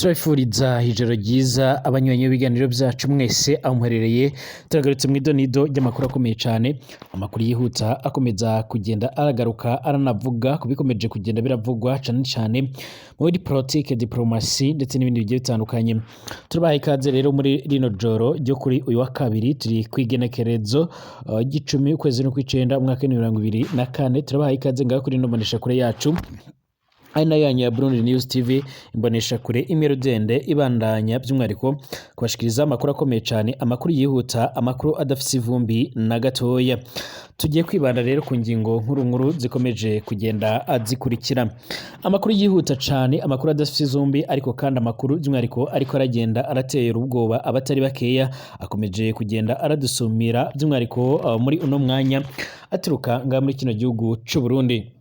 Turabifuriza ijoro ryiza abanywanyi b'ibiganiro byacu mwese aho muherereye. Turagarutse mu idonido ry'amakuru akomeye cyane, amakuru yihuta akomeza kugenda aragaruka aranavuga ku bikomeje kugenda biravugwa cyane cyane muri politike, diplomasi ndetse n'ibindi bigiye bitandukanye. Turabaha ikaze rero muri rino joro ryo kuri uyu wa kabiri, turi ku igenekerezo ry'icumi ukwezi n'ukw'icenda umwaka w'2024. Turabaha ikaze ngaho kuri ino mboneshakure yacu ari nayo yanyu ya Burundi News TV, imboneshakure imwe rudende ibandanya by'umwihariko kubashikiriza amakuru akomeye cyane, amakuru yihuta, amakuru adafise ivumbi na gatoya. Tugiye kwibanda rero ku ngingo nkuru nkuru zikomeje kugenda zikurikira, amakuru yihuta cyane, amakuru adafise izumbi, ariko kandi amakuru by'umwihariko ariko aragenda aratera ubwoba abatari bakeya, akomeje kugenda aradusumira by'umwihariko muri uno mwanya aturuka ngaha muri kino gihugu c'u Burundi.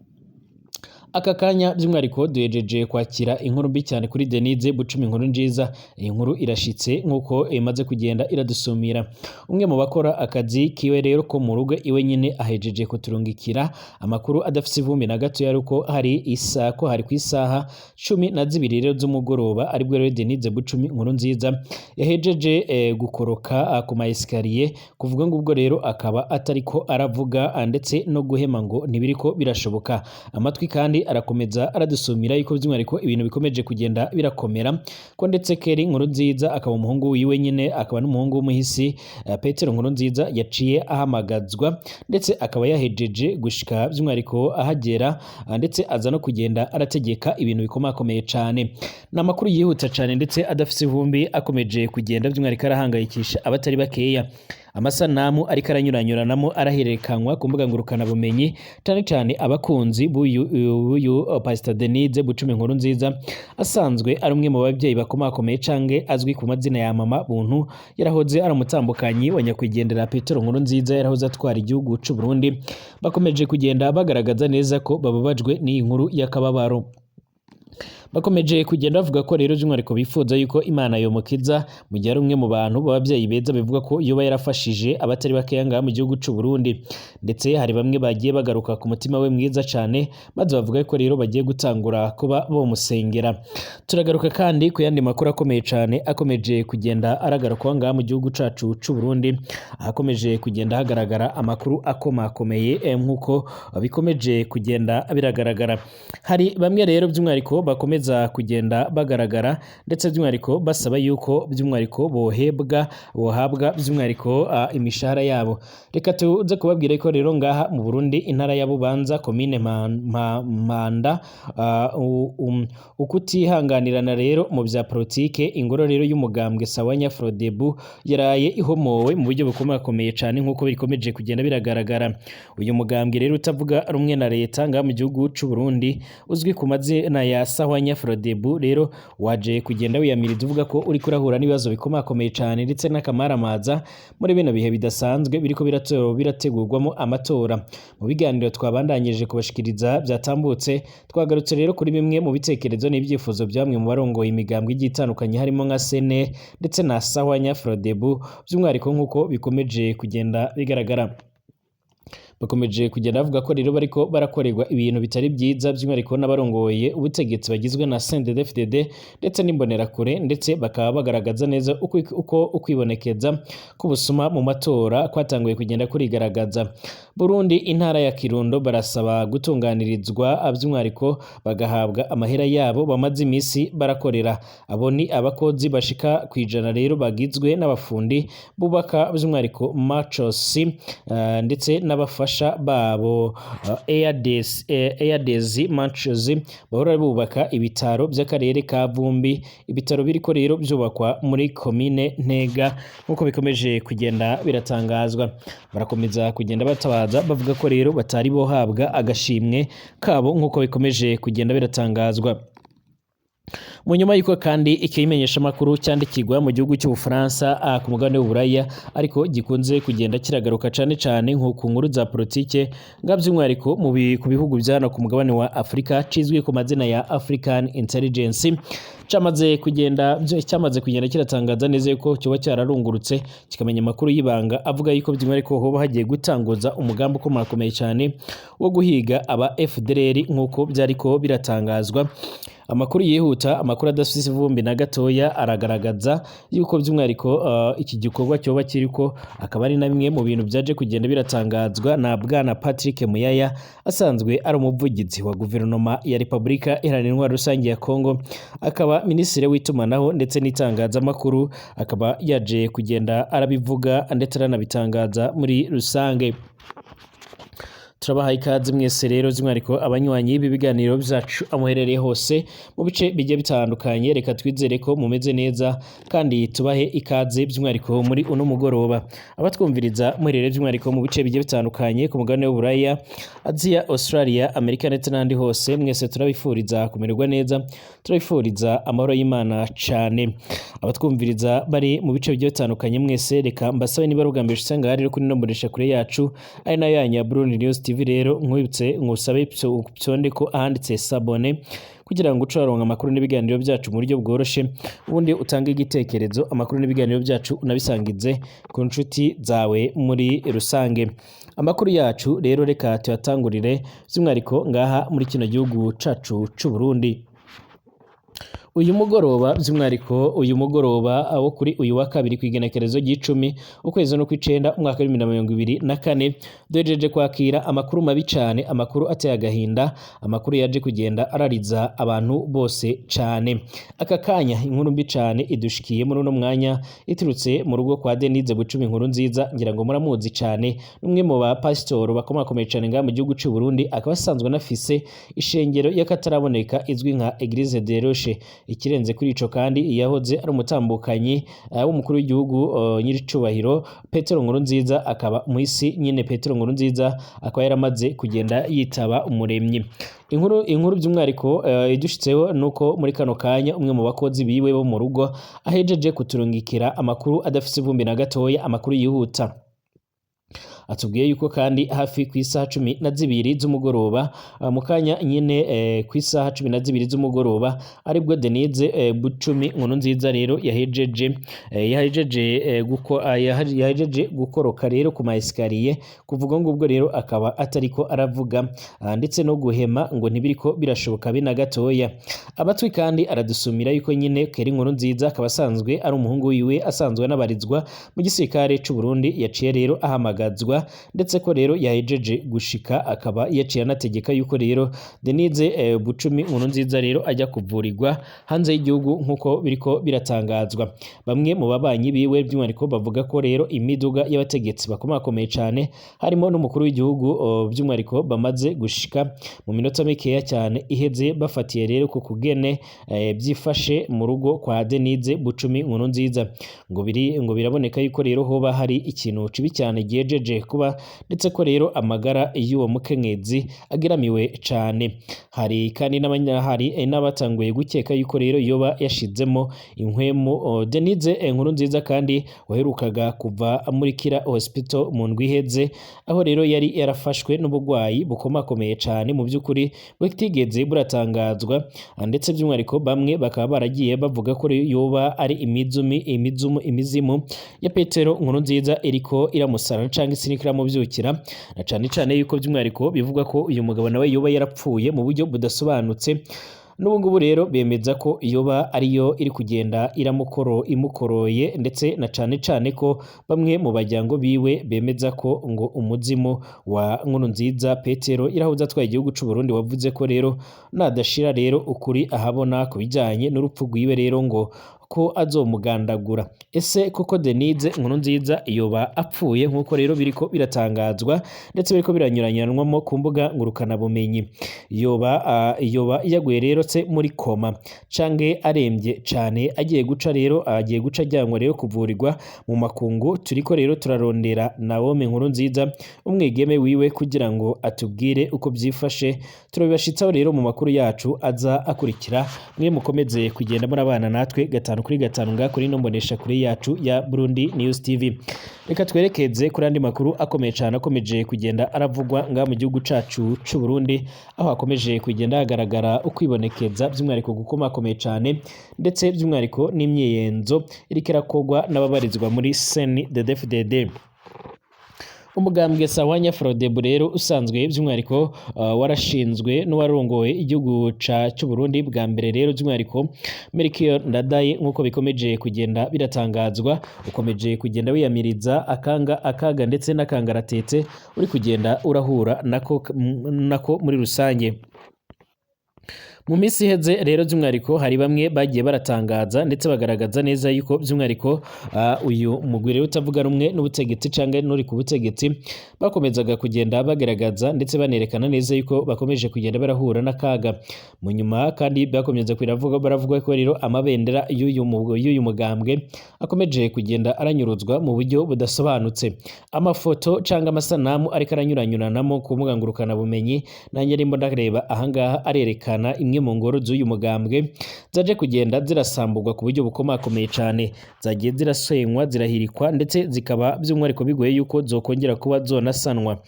Aka kanya by'umwihariko duhejeje kwakira inkuru mbi cyane kuri Denise Bucumi inkuru nziza. Iyi nkuru irashitse nk'uko imaze kugenda iradusumira. Umwe mu bakora akazi kiwe rero ko mu rugo iwe nyine ahejeje kuturungikira amakuru adafise ivumbi na gato, yuko hari isa ko hari ku isaha 12 rero z'umugoroba aribwo rero Denise Bucumi inkuru nziza yahejeje gukoroka ku ma escalier. Kuvuga ngo ubwo rero akaba atariko aravuga, ndetse no guhema ngo ntibiriko birashoboka. Amatwi kandi arakomeza aradusumira yuko by'umwihariko ibintu bikomeje kugenda birakomera ko ndetse Keri inkuru nziza akaba umuhungu wiwe nyine, akaba n'umuhungu w'umuhisi Petero nkuru nziza yaciye ahamagazwa, ndetse akaba yahejeje gushika by'umwihariko ahagera, ndetse aza no kugenda arategeka ibintu bikomakomeye cane. Ni amakuru yihuta cane ndetse adafise ivumbi, akomeje kugenda by'umwihariko arahangayikisha abatari bakeya. Amasanamu ariko aranyuranyuranamo arahererekanywa ku mbuga ngurukanabumenyi, cyane cyane abakunzi b'uyu Pastor Denise Bucumi inkuru nziza, asanzwe ari umwe mu babyeyi bakomakomeye canke azwi ku mazina ya Mama Buntu, yarahoze ari umutambukanyi wa nyakwigendera Petero nkuru nziza yarahoze atwara igihugu c'u Burundi. Bakomeje kugenda bagaragaza neza ko bababajwe n'iyi nkuru y'akababaro. Bakomeje kugenda bavuga ko rero by'umwihariko bifuza yuko Imana yomukiza, mu gihe ari umwe mu bantu b'ababyeyi beza bivuga ko yoba yarafashije abatari bakeya ngaha mu gihugu c'u Burundi. Ndetse hari bamwe bagiye bagaruka ku mutima we mwiza cane, maze bavuga ko rero bagiye gutangura kuba bomusengera. Turagaruka kandi ku yandi makuru akomeye cane akomeje kugenda aragarukwa ngaha mu gihugu cacu c'u Burundi, ahakomeje kugenda hagaragara amakuru akomakomeye nk'uko bikomeje kugenda biragaragara. Hari bamwe rero by'umwihariko bakomeza kugenda bagaragara ndetse by'umwihariko basaba yuko by'umwihariko bohabwa by'umwihariko imishahara yabo. Reka tuze kubabwira ko rero ngaha mu Burundi, intara ya Bubanza, komine Mpanda, ukutihanganirana rero mu bya politike, ingoro rero y'umugambwe Sawanya Frodebu yaraye ihomowe mu buryo bukomakomeye cyane nk'uko bikomeje kugenda biragaragara. Uyu mugambwe rero utavuga rumwe na leta ngaha mu gihugu c'u Burundi uzwi ku mazina ya Sawanya Frodebu rero waje kugenda wiyamiriza uvuga ko uriko urahura n'ibibazo bikomakomeye cyane ndetse n'akamaramaza muri bino bihe bidasanzwe biriko birategurwamo amatora. Mu biganiro twabandanyije kubashikiriza byatambutse, twagarutse rero kuri bimwe mu bitekerezo n'ibyifuzo bya bamwe mu barongoye imigambwe igiye itandukanye, harimo nka Sene ndetse na Sawanya Frodebu, by'umwihariko nk'uko bikomeje kugenda bigaragara. Bakomeje kugenda bavuga ko rero bariko barakorerwa ibintu bitari byiza, by'umwihariko n'abarongoye ubutegetsi bagizwe na CNDD-FDD ndetse n'imbonerakure, ndetse bakaba bagaragaza neza uko ukwibonekeza k'ubusuma mu matora kwatanguye kugenda kurigaragaza. Burundi, intara ya Kirundo, barasaba gutunganirizwa by'umwihariko bagahabwa amahera yabo bamaze imisi barakorera. Abo ni abakozi bashika kwijana rero bagizwe n'abafundi bubaka by'umwihariko Machos, ndetse n'abafasha babo Airdes Machos, bahora bubaka ibitaro by'akarere ka Vumbi, ibitaro biriko rero byubakwa muri komine Ntega nk'uko bikomeje kugenda biratangazwa. Barakomeza kugenda batabaza bavuga ko rero batari bohabwa agashimwe kabo nk'uko bikomeje kugenda biratangazwa. Mu nyuma y'uko kandi ikimenyeshamakuru cyandikirwa mu gihugu cy'Ubufaransa ku mugabane w'Uburaya, ariko gikunze kugenda kiragaruka cane cane nko ku nkuru za politike nga by'umwihariko ku bihugu bya hano ku mugabane wa Afrika, cizwi ku mazina ya African Intelligence, cyamaze kugenda kiratangaza neza yuko cyoba cyararungurutse kikamenya amakuru y'ibanga avuga yuko by'umwihariko hoba hagiye gutanguza umugambi ukomakomeye cyane wo guhiga aba FDLR nk'uko byariko biratangazwa. Amakuru yihuta, amakuru adafise ivumbi na gatoya, aragaragaza yuko by'umwihariko iki gikorwa cyoba kiriko akaba ari na bimwe mu bintu byaje kugenda biratangazwa na bwana Patrick Muyaya, asanzwe ari umuvugizi wa guverinoma ya Repubulika Iharanira Intwaro Rusange ya Kongo, akaba minisitiri w'itumanaho ndetse n'itangazamakuru, akaba yaje kugenda arabivuga ndetse aranabitangaza muri rusange. Turabahaye ikaze mwese rero, by'umwihariko abanywanyi b'ibiganiro byacu amuherereye hose mu bice bigiye bitandukanye. Reka twizere ko mumeze neza kandi tubahe ikaze by'umwihariko muri uno mugoroba. Abatwumviriza muherereye by'umwihariko mu bice bigiye bitandukanye ku mugabane w'Uburaya, Aziya, Australia, Amerika ndetse n'ahandi hose, mwese turabifuriza kumererwa neza, turabifuriza amahoro y'Imana cyane. Abatwumviriza bari mu bice bigiye bitandukanye mwese, reka mbasabe, niba ari ubwa mbere usanga rero kuri ino mboneshakure yacu ari nayo yanyu ya Burundi News TV, rero nkwibutse ngusabe pyonde ko ahanditse s'abonner kugira ngo uce waronka amakuru n'ibiganiro byacu mu buryo bworoshe, ubundi utange igitekerezo, amakuru n'ibiganiro byacu unabisangize ku nshuti zawe muri rusange. Amakuru yacu rero reka tuyatangurire by'umwihariko ngaha muri kino gihugu cacu c'u Burundi. Uyu mugoroba, by'umwihariko uyu mugoroba wo kuri uyu wa kabiri, ku igenekerezo ry'icumi ukwezi no kw'icenda umwaka wa 2024, duhejeje kwakira amakuru mabi cane, amakuru ateye agahinda, amakuru yaje kugenda arariza abantu bose cane. Aka kanya inkuru mbi cane idushikiye muri uno mwanya iturutse mu rugo kwa Denise Bucumi Inkuru Nziza. Ngira ngo muramuzi cane, n'umwe mu bapasitoro bakomakomeye cane ngaha mu gihugu c'u Burundi, akaba asanzwe anafise ishengero y'akataraboneka izwi nka Eglise de Roche. Ikirenze kuri ico kandi, yahoze ari umutambukanyi w'umukuru w'igihugu nyiricubahiro Petero Nkurunziza, akaba muhisi nyine Petero Nkurunziza akaba yaramaze kugenda yitaba Umuremyi. Inkuru by'umwihariko idushitseho nuko muri kano kanya umwe mu bakozi biwe bo mu rugo ahejeje kuturungikira amakuru adafise ivumbi na gatoya, amakuru yihuta. Atubwiye yuko kandi hafi ku isaha 12 z'umugoroba, mu kanya nyine ku isaha 12 z'umugoroba, aribwo Denise Bucumi Nkuru Nziza rero yahejeje gukoroka rero ku ma escalier. Kuvuga ngubwo rero akaba atariko aravuga, ndetse no guhema ngo ntibiriko birashoboka be na gatoya. Abatwi kandi aradusumira yuko nyine Keri Nkuru Nziza, akaba asanzwe ari umuhungu wiwe, asanzwe anabarizwa mu gisirikare c'u Burundi, yaciye rero ahamagazwa, ndetse ko rero yahejeje gushika, akaba yaciye anategeka yuko rero Denise Bucumi Nkuru Nziza rero ajya kuvurirwa hanze y'igihugu, nk'uko biriko biratangazwa. Bamwe mu babanyi biwe by'umwihariko bavuga ko rero imiduga y'abategetsi bakomakomeye cane, harimo n'umukuru w'igihugu, by'umwihariko bamaze gushika mu minota mikeya cyane iheze, bafatiye rero ku kugene byifashe mu rugo kwa Denise Bucumi Nkuru Nziza. Ngo biraboneka yuko rero hoba hari ikintu kibi cyane gihejeje kuba, ndetse ko rero amagara y'uwo mukenyezi ageramiwe cane. Hari kandi n'abanyahari n'abatanguye gukeka yuko rero yoba yashizemo impwemu. Denise Nkuru Nziza kandi waherukaga kuva muri Kira Hospital mu ndwi iheze, aho rero yari yarafashwe n'ubugwayi bukomakomeye cane, mu by'ukuri butigeze buratangazwa, ndetse by'umwihariko bamwe bakaba baragiye bavuga ko rero yoba ari imizumi imizumu imizimu ya Petero Nkuru Nziza iriko iramusara canke se iriko iramuvyukira, na cane cane yuko by'umwihariko bivugwa ko uyu mugabo nawe yoba yarapfuye mu buryo budasobanutse. N'ubu ngubu rero bemeza ko yoba ariyo iri kugenda iramukoro imukoroye, ndetse na cane cane ko bamwe mu bajyango biwe bemeza ko ngo umuzimu wa Nkurunziza Petero irahuza atwaye igihugu c'u Burundi wavuze ko rero nadashira rero ukuri ahabona ku bijanye n'urupfu rwiwe rero ngo ko azomugandagura. Ese koko Denise Nkurunziza yoba apfuye nk'uko rero biriko biratangazwa ndetse biriko biranyuranyanwamo ku mbuga ngurukana bumenyi? Yoba yaguye rero se muri koma, canke aremvye cane, agiye guca ajyanwa rero kuvurirwa mu makungu? Turiko rero turarondera Naomi Nkurunziza, umwigeme wiwe, kugira ngo atubwire uko vyifashe. Turabibashitsaho rero mu makuru yacu aza akurikira. Mwe mukomeze kugenda murabana natwe gatanu kuri gatanu ngaha kuri ino mbonesha kure yacu ya Burundi News TV. Reka twerekeze kuri andi makuru akomeye cane akomeje kugenda aravugwa ngaha mu gihugu cacu c'u Burundi, aho hakomeje kugenda hagaragara ukwibonekeza by'umwihariko gukomakomeye cane, ndetse by'umwihariko n'imyiyenzo iriko irakorwa n'ababarizwa muri CNDD-FDD. Umugambwe Sawanya Frodebu rero usanzwe by'umwihariko warashinzwe n'uwarongoye igihugu c'u Burundi bwa mbere rero by'umwihariko Melchior Ndadaye, nk'uko bikomeje kugenda biratangazwa, ukomeje kugenda wiyamiriza akanga akaga ndetse n'akangaratete uri kugenda urahura nako muri rusange. Mu minsi iheze rero by'umwihariko hari bamwe bagiye baratangaza ndetse bagaragaza neza yuko by'umwihariko uyu mugwi rero utavuga rumwe n'ubutegetsi canke n'uri ku butegetsi bakomezaga kugenda bagaragaza ndetse banerekana neza yuko bakomeje kugenda barahura n'akaga. Mu nyuma kandi bakomeza baravuga ko rero amabendera y'uyu mugambwe akomeje kugenda aranyuruzwa mu buryo budasobanutse. Amafoto canke amasanamu ariko aranyuranyuranamo ku mbuga ngurukanabumenyi, nanjye ndimo ndareba ahangaha, arerekana imwe mu ngoro z'uyu mugambwe zaje kugenda zirasamburwa ku buryo bukomakomeye cane, zagiye zirasenywa, zirahirikwa, ndetse zikaba by'umwihariko bigoye yuko zokongera kuba zonasanwa.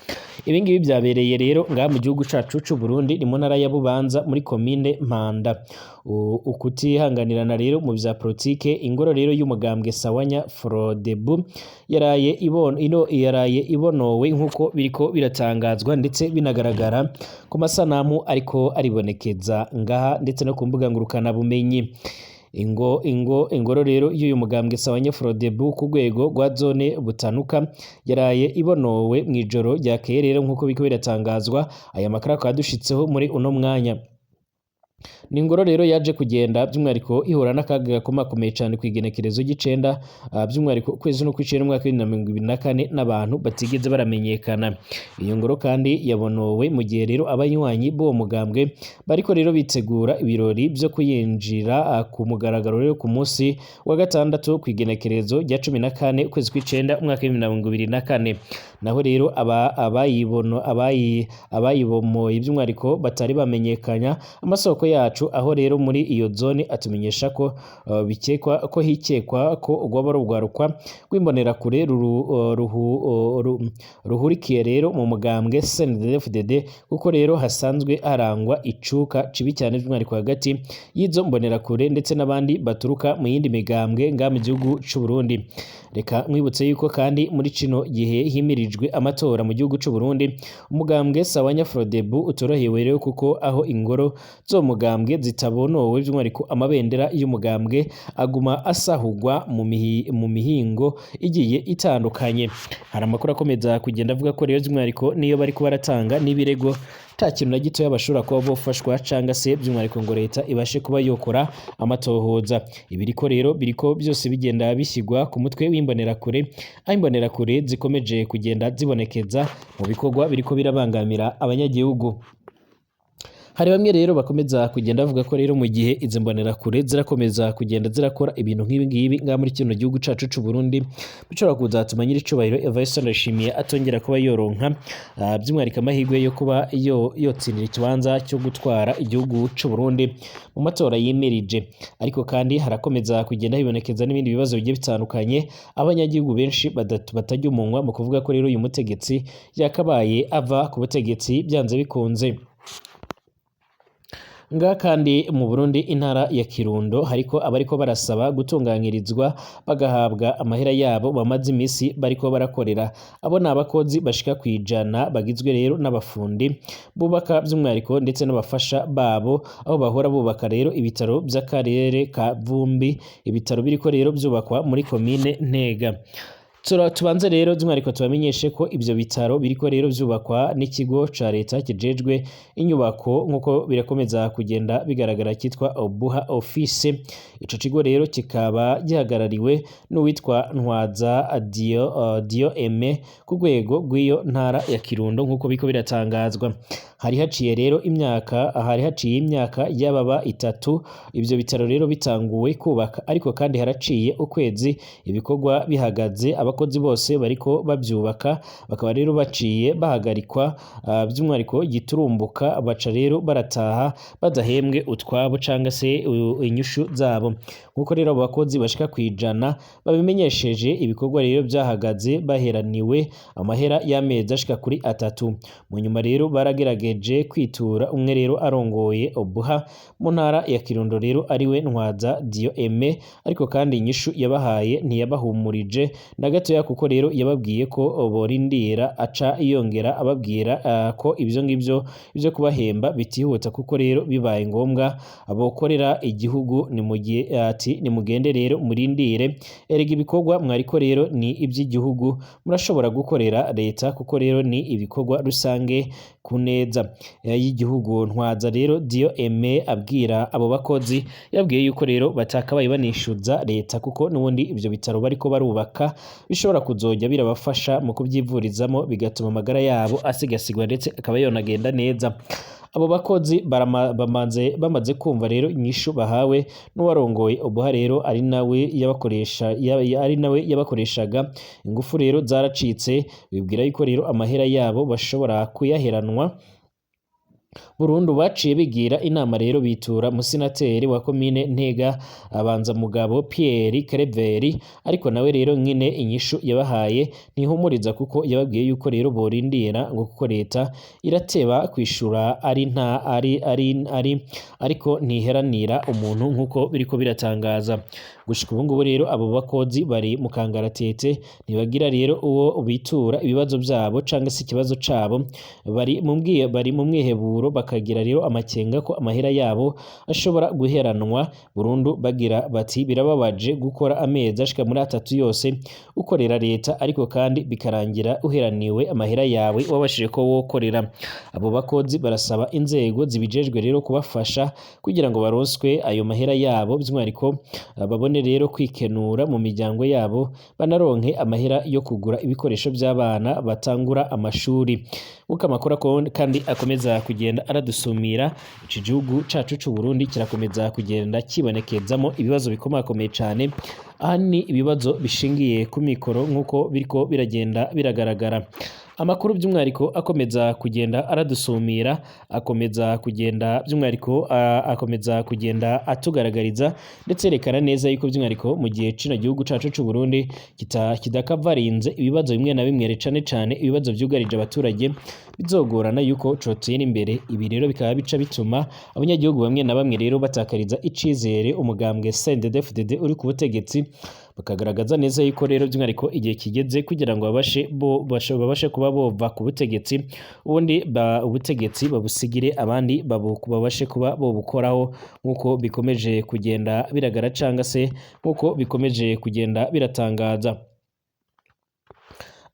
Ibi ngibi byabereye rero ngaha mu gihugu cacu c'u Burundi, ni mu ntara ya Bubanza muri komine Mpanda. Ukutihanganirana rero mu vya politike, ingoro rero y'umugambwe Sawanya Frodebu yaraye ibonowe nk'uko biriko biratangazwa ndetse binagaragara ku masanamu ariko aribonekeza ngaha ndetse no ku mbuga ngurukanabumenyi. Ingoro rero y'uyu mugambwe Sawanya Frodebu ku rwego rwa zone Butanuka yaraye ibonowe mw'ijoro ryakeye rero nk'uko biriko biratangazwa. Aya makuru akaba adushitseho muri uno mwanya. Ni ingoro rero yaje kugenda by'umwihariko ihura n'akaga gakomakomeye cane kw'igenekerezo ry'icenda, by'umwihariko ukwezi no kw'icenda umwaka w'ibihumbi na mirongo ibiri na kane, n'abantu batigeze baramenyekana. Iyo ngoro kandi yabonowe mu gihe rero abanywanyi b'uwo mugambwe bariko rero bitegura ibirori vyo kuyinjira ku mugaragaro rero ku munsi wa gatandatu kw'igenekerezo rya 14 ukwezi kw'icenda umwaka w'ibihumbi na mirongo ibiri na kane. Naho rero abayibomoye by'umwihariko batari bamenyekanya, amasoko yacu aho rero muri iyo zone atumenyesha ko bikekwa ko hikekwa ko rwaba ari urwaruka rw'imbonerakure ruhurikiye rero mu mugambwe CNDD-FDD, kuko rero hasanzwe harangwa icuka cibi cyane by'umwihariko hagati y'izo mbonerakure ndetse n'abandi baturuka mu yindi migambwe ngaha mu gihugu c'u Burundi. Reka nkwibutse yuko kandi muri kino gihe himirijwe amatora mu gihugu c'u Burundi, umugambwe Sawanya Frodebu utorohewe rero, kuko aho ingoro zo mugambwe zitabonowe by'umwihariko amabendera y'umugambwe aguma asahugwa mu mihingo igiye itandukanye. Hari amakuru akomeza kugenda avuga ko rero by'umwihariko niyo bariko baratanga n'ibirego nta kintu na gitoya bashobora kuba bofashwa canga se by'umwihariko ngo leta ibashe kuba yokora amatohoza. Ibiriko rero biriko byose bigenda bishyirwa ku mutwe w'imbonerakure, aho imbonerakure zikomeje kugenda zibonekeza mu bikorwa biriko birabangamira abanyagihugu. Hari bamwe rero bakomeza kugenda bavuga ko rero mu gihe izi mbonerakure zirakomeza kugenda zirakora ibintu nk'ibi ngibi ngaha muri kino gihugu cacu c'u Burundi, bishobora kuzatuma nyiricubahiro Evariste Ndayishimiye atongera kuba yoronka by'umwihariko amahirwe yo kuba yotsindira ikibanza cyo gutwara igihugu c'u Burundi mu matora yimirije. Ariko kandi harakomeza kugenda hibonekeza n'ibindi bibazo bigiye bitandukanye, abanyagihugu benshi batarya umunwa mu kuvuga ko rero uyu mutegetsi yakabaye ava ku butegetsi byanze bikunze. Ngaha kandi mu Burundi intara ya Kirundo hariko abariko barasaba gutunganyirizwa bagahabwa amahera yabo bamaze imisi bariko barakorera. Abo ni abakozi bashika kwijana bagizwe rero n'abafundi bubaka by'umwihariko ndetse n'abafasha babo, aho bahora bubaka rero ibitaro by'akarere ka Vumbi, ibitaro biriko rero byubakwa muri komine Ntega. Tubanze rero by'umwihariko tubamenyeshe ko ivyo bitaro biriko rero vyubakwa n'ikigo ca leta kijejwe inyubako nk'uko birakomeza kugenda bigaragara cyitwa Obuha Office. Ico kigo rero kikaba gihagarariwe n'uwitwa Ntwaza Dio Aime ku rwego rw'iyo ntara ya Kirundo nk'uko biriko biratangazwa. Hari haciye rero imyaka, hari haciye imyaka y'ababa itatu ivyo bitaro rero bitanguwe kubaka, ariko kandi haraciye ukwezi ibikorwa bihagaze, abakozi bose bariko bavyubaka bakaba rero baciye bahagarikwa, by'umwihariko giturumbuka baca rero barataha badahembwe utwabo canga se inyishu zabo. Nkuko rero abo bakozi bashika kwijana babimenyesheje, ibikorwa rero byahagaze baheraniwe amahera y'amezi ashika kuri 3. Mu nyuma rero baragerageje kwitura umwe rero arongoye Obuha mu ntara ya Kirundo rero ariwe Ntwaza Dio Aime, ariko kandi inyishu yabahaye ntiyabahumurije na gato. gatoya, kuko rero yababwiye ko borindira, aca yongera ababwira ko ibyo ngibyo byo kubahemba bitihuta, kuko rero bibaye ngombwa abokorera igihugu. Ni mu gihe ati: "Nimugende rero murindire, erega ibikorwa mwariko rero ni iby'igihugu, murashobora gukorera leta kuko rero ni ibikorwa rusange ku neza y'igihugu." Ntwaza rero Dio Aime abwira abo bakozi, yabwiye yuko rero batakabaye banishyuza leta, kuko n'ubundi ibyo bitaro bariko barubaka bishobora kuzojya birabafasha mu kubyivurizamo, bigatuma amagara yabo asigasigwa ndetse akaba yonagenda neza. Abo bakozi bamaze kumva rero inyishu bahawe n'uwarongoye OBUHA rero ari nawe yabakoreshaga, ingufu rero zaracitse, bibwira yuko rero amahera yabo bashobora kuyaheranwa burundu. Baciye bigira inama rero, bitura musenateri wa komine Ntega, abanza mugabo Pierre Claver, ariko nawe rero nyine inyishu yabahaye ntihumuriza, kuko yababwiye yuko rero borindira ngo kuko leta irateba kwishura ari nta ari ari ari ariko ntiheranira umuntu, nkuko biriko biratangaza. Gushika ubu ngubu rero abo bakozi bari mu kangaratete, ntibagira rero uwo bitura ibibazo byabo cyangwa se ikibazo cabo. Bari mu mwiheburo, bakagira rero amakenga ko amahera yabo ashobora guheranwa burundu. Bagira bati: "Birababaje gukora amezi ashika muri 3 yose ukorera leta, ariko kandi bikarangira uheraniwe amahera yawe wabashije ko wokorera." Abo bakozi barasaba inzego zibijejwe rero kubafasha kugira ngo baronswe ayo mahera yabo, by'umwihariko babone rero kwikenura mu miryango yabo, banaronke amahera yo kugura ibikoresho by'abana batangura amashuri. Nkuko amakuru kandi akomeza kugenda aradusumira, iki gihugu cacu c'u Burundi kirakomeza kugenda kibonekezamo ibibazo bikomakomeye cane, ahanini ibibazo bishingiye ku mikoro, nk'uko biriko biragenda biragaragara. Amakuru by'umwihariko akomeza kugenda aradusumira, akomeza kugenda by'umwihariko akomeza kugenda atugaragariza ndetse yerekana neza yuko by'umwihariko mu gihe kino gihugu cacu c'u Burundi kidakavarinze ibibazo bimwe na bimwe, cane cane ibibazo vyugarije abaturage, bizogorana yuko cotera imbere. Ibi rero bikaba bica bituma abanyagihugu bamwe na bamwe rero batakariza icizere umugambwe CNDD-FDD uri ku butegetsi, bakagaragaza neza yuko rero by'umwihariko igihe kigeze kugira ngo babashe kuba bova ku butegetsi, ubundi ubutegetsi babusigire abandi babashe kuba bobukoraho, nk'uko bikomeje kugenda biragara canga se nk'uko bikomeje kugenda biratangaza.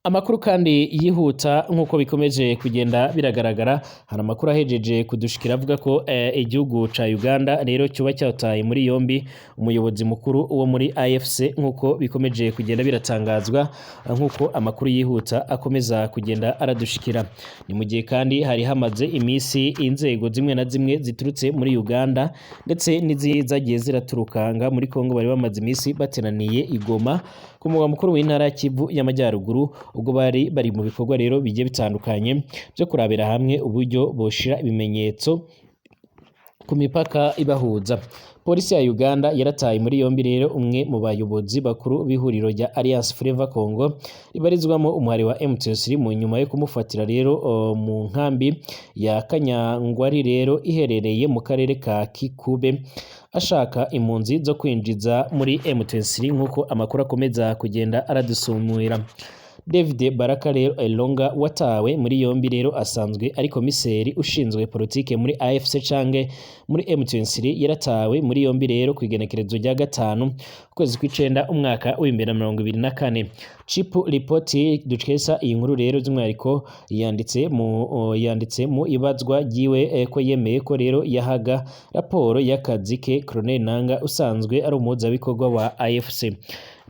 Amakuru kandi yihuta, nk'uko bikomeje kugenda biragaragara, hari amakuru ahejeje kudushikira avuga ko igihugu ca Uganda rero cyuba cyataye muri yombi umuyobozi mukuru wo muri AFC, nk'uko bikomeje kugenda biratangazwa, nk'uko amakuru yihuta akomeza kugenda aradushikira. Ni mu gihe kandi hari hamaze iminsi inzego zimwe na zimwe ziturutse muri Uganda ndetse n'izagiye ziraturukanga muri Kongo bari bamaze iminsi bateraniye i Goma ku mugwa mukuru w'intara ya Kivu y'Amajyaruguru, ubwo bari bari mu bikorwa rero bigiye bitandukanye byo kurabira hamwe uburyo boshira ibimenyetso ku mipaka ibahuza. Polisi ya Uganda yarataye muri yombi rero umwe mu bayobozi bakuru b'ihuriro rya Alliance Fleuve Congo ribarizwamo umuhari wa M23, mu nyuma yo kumufatira rero mu nkambi ya Kanyangwari rero iherereye mu karere ka Kikube, ashaka impunzi zo kwinjiza muri M23, nk'uko amakuru akomeza kugenda aradusumira. David Baraka rero Elonga watawe muri yombi rero asanzwe ari komiseri ushinzwe politike muri AFC canke muri M23. Yaratawe muri yombi rero ku igenekerezo rya 5 ukwezi kw'icenda umwaka w'2024. Chip Report dukesha iyi nkuru rero by'umwihariko yanditse mu ibazwa ryiwe ko yemeye ko rero yahaga raporo y'akazi ke Colonel Nanga usanzwe ari umuhuzabikorwa wa AFC.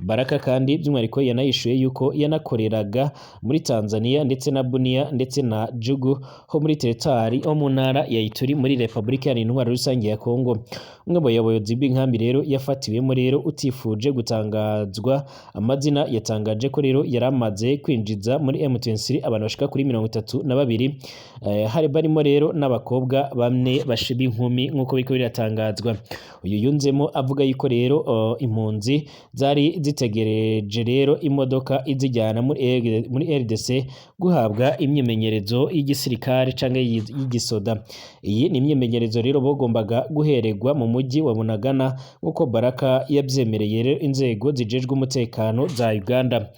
Baraka kandi by'umwihariko yanayishuye yuko yanakoreraga muri Tanzania ndetse na Bunia ndetse na Jugu ho muri teritwari ho mu ntara ya Ituri muri Repubulika Iharanira Intwaro Rusange ya Kongo. Umwe mu bayobozi b'inkambi rero yafatiwemo rero utifuje gutangazwa amazina yatangaje ko rero yari amaze kwinjiza muri M23 abantu bashika kuri 32, hari barimo rero n'abakobwa bamwe b'inkumi, nk'uko biriko biratangazwa. Uyu yunzemo avuga yuko rero impunzi zari zitegereje rero imodoka izijyana muri RDC guhabwa imyimenyerezo y'igisirikare canke y'igisoda. Iyi ni imyimenyerezo rero bogombaga guhererwa mu mujyi wa Bunagana, nk'uko Baraka yabyemereye rero inzego zijejwe umutekano za Uganda.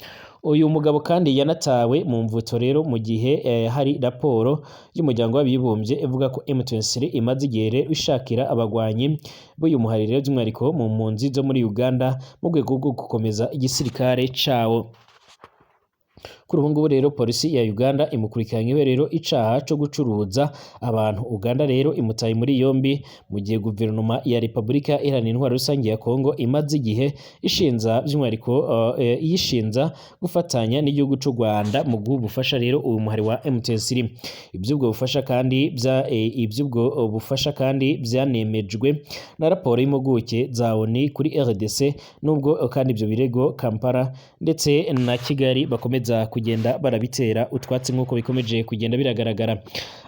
Uyu mugabo kandi yanatawe mu mvuto rero mu gihe hari raporo y'umuryango w'abibumbye ivuga ko M23 imaze igihe rero ishakira abagwanyi b'uyu muhari rero by'umwihariko mu mpunzi zo muri Uganda mu rwego rwo gukomeza igisirikare cawo. Kuri ubu ngubu rero polisi ya Uganda imukurikiranyweho rero icaha co gucuruza abantu. Uganda rero imutaye muri yombi mu gihe guverinoma ya Repubulika Iharanira Intwaro Rusange ya Kongo imaze igihe ishinza by'umwihariko iyishinza gufatanya n'igihugu c'u Rwanda mu guha ubufasha rero uyu muhari wa M23. Ivy'ubwo bufasha kandi vyanemejwe na raporo y'impuguke za ONU kuri RDC, nubwo kandi ivyo birego Kampala ndetse na Kigali bakomeza kugenda barabitera utwatsi nk'uko bikomeje kugenda biragaragara.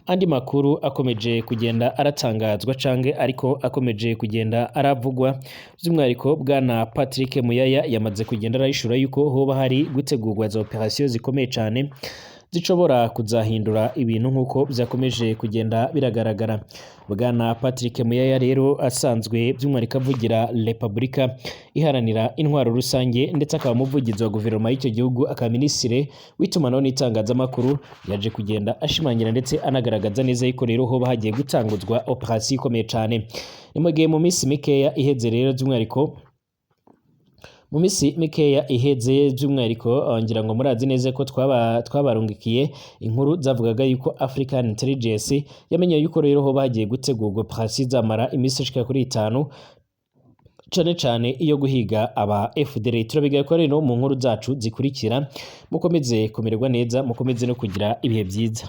Andi makuru akomeje kugenda aratangazwa canke ariko akomeje kugenda aravugwa, by'umwihariko bwana Patrick Muyaya yamaze kugenda arahishura yuko hoba hari gutegurwa za operation zikomeye cane zishobora kuzahindura ibintu nk'uko byakomeje kugenda biragaragara. Bwana Patrick Muyaya rero asanzwe by'umwihariko avugira Repubulika Iharanira Intwaro Rusange, ndetse akaba umuvugizi wa guverinoma y'icyo gihugu, akaba minisitiri w'itumanaho n'itangazamakuru, yaje kugenda ashimangira ndetse anagaragaza neza yuko rero hoba hagiye gutanguzwa operation ikomeye cane. Ni mu gihe mu minsi mikeya iheze rero by'umwihariko mu minsi mikeya iheze by'umwihariko ngira ngo murazi neza ko twabarungikiye inkuru zavugaga yuko African Intelligence yamenye yuko rero ho bagiye gutegurwa operation izamara iminsi ishika kuri 5, cane cane iyo guhiga aba FDL. Turabigaye ko rero mu nkuru zacu zikurikira. Mukomeze kumererwa neza, mukomeze no kugira ibihe vyiza.